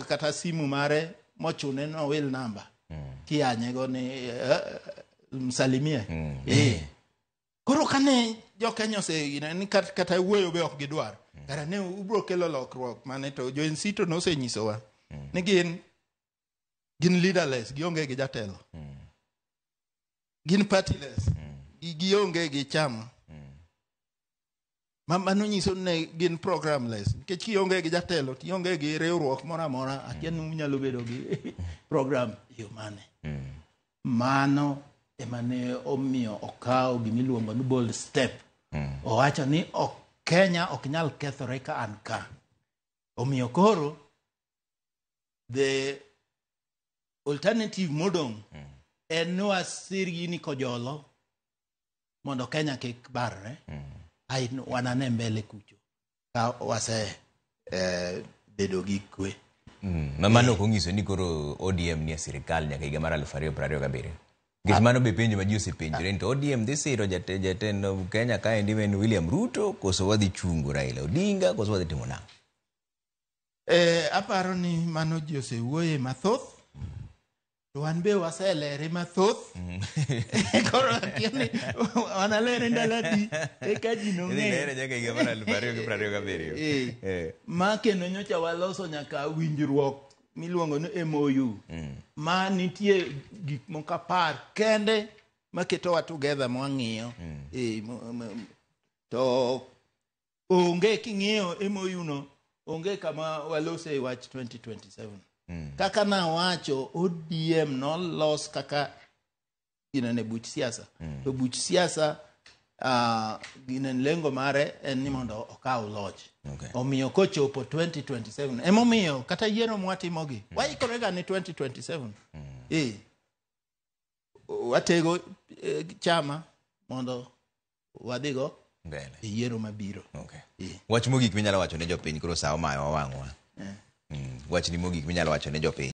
kata simu mare mochune nowil namba kiyanyego ni msalimie. Koro kane jo-Kenya ose ni kata wuoyo be ok gidwar, kara ne ubro kelo lokruok mane to jo NC to nosenyisowa ni gin leaderless, gionge gi jatelo, gin partyless, gionge gi chama. Mano nyiso ni gin programless, nikech kionge gi jatelo to ionge gi riwruok moro amora, akia ni unyalo bedo gi program e yo mane. Mano ema ne omiyo okawo gimiluongo ni bold step. Owacho ni ok Kenya ok nyal kethore ka an ka. Omiyo koro the alternative modong' en ni wasir gini kojolo mondo Kenya kik barre. Ai wanane mbele kucho ka wase bedo gi kwe. Ma mano ok onyiso ni koro ODM nie sirikal nyaka higa mar 2027. Nikech mano be penjo ma ji osepenjore ni to ODM dhi siro jatend Kenya kaendi ma en William Ruto, koso wadhi chungo Raila Odinga, koso wadhi timo nang'o? Aparo ni mano ji osewuoye mathoth to wan be waselere mathoth. Koro akia ni wanalere ndalo adi eka ji Idhi nong'e. lere nyaka higa mar 2027. Ma kendo nyocha waloso nyaka winjruok miluongo ni MOU ma nitie gik moko 10 kende maketowa together mwang'iyo. To onge king'iyo MOU no, onge kama walose e wach 2027. Kaka nawacho, ODM nolos kaka ginene buch siasa, to buch siasa ginene lengo mare en ni mondo okaw loch. Omiyo kochopo 2027, emomiyo kata yiero mwatimogi waikore ga ni 2027. Watego chama mondo wadhigo mbele e yiero mabiro. Wach mogik minyalo wacho ne jopiny, koro sa omayo wang'wa. Wachni mogik minyalo wacho ne jopiny.